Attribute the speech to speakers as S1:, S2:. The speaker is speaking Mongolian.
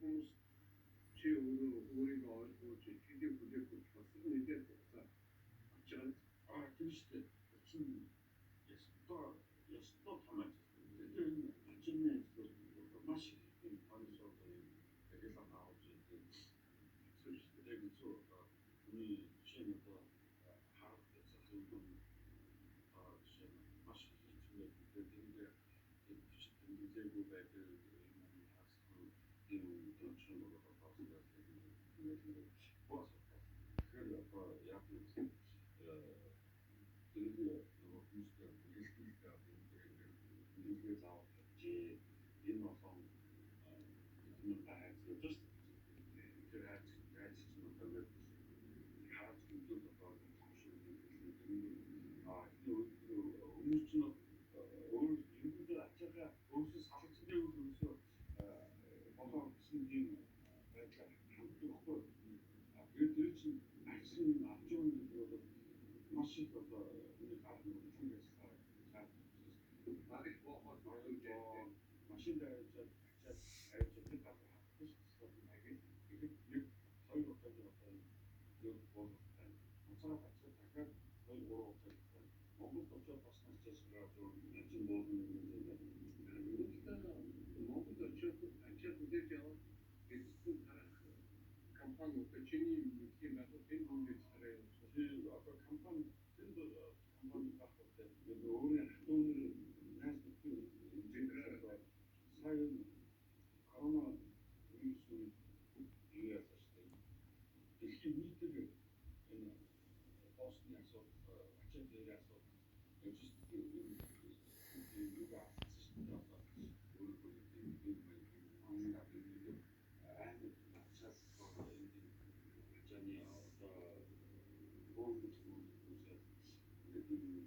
S1: Хүмүүс чи өөрөө өөрийгөө ойлгуулж итгэлийг хүлээх гэж бас нэлээд хугацаа авч байгаа.
S2: Аа, тийм шүү дээ. Чинь ёстой том ажил. Тэгэхээр энэ ачааны ажил бол маш их юм полис одоо юм реклам авч идэв. Хэцүү шүү дээ. Яг хэцүү, одоо хүний жишээ нь одоо харах залуу юм, одоо жишээ нь маш их хэцүү байдаг. Тэгээд тэрэндээ тийм бичиг тэмдэглээгүй байдаг юм хаасгүй тийм доншин бол одоо ингээд ингээд бос. Тэгэхээр одоо яг юм тэрийг нөгөө хүмүүстэй хэлдэг энэ дээр ингээд мэдээлэл заавал тавьжээ. Энэ олон хэдэн мянган хайц явж шүү дээ. Тэр хайц чинь одоо ингээд хараад хөндөөл одоо том шиг аа хүмүүс чинь өөр ерөнхийдөө ачаагаа өөрсдөө салгаж дэвэл ерөөсөө болоо гэсэн тийм байдлаар ханддаг байхгүй. Тэгээд тэр чинь ажлын авч байгаа гэдэг бол маш их одоо хүний гар нэг бэлэн ажиллагаа шаарддаг учраас
S1: Баг их боохоор
S2: машин дээр авчаад ачаад авчаад тэр газар хатдаг шүү дээ. Тэгэхэд нэг хоёр удаагийн одоо юм буулгатай. Онцгой ачаад дахиад 2 3 удаа Монголд очиод бас начаас гараад начин буулгана юм шиг.
S1: Монголд очиод ачаад хүлээж аваад эцэст тарах компани одоо чиний мэдхийн байгуул энэ хүн ажиллагаа явуулах.
S2: Тий, одоо компани тэнд компани байхгүй. Тэгээд өөрийн хатуунер найз нөхдөд хэмжээгээр сая энэ корона вирус үед юу яасан шүү дээ. Дэлхийн нийтээр энэ босны асуудал, ачаа дээр асуудал логистик юм юу алдсан шүү дээ. Одоо өөрөөр хэлбэл юм маяг юм амар ачаас энэ ачааны одоо бөмбөг үүсээд ингээд юм.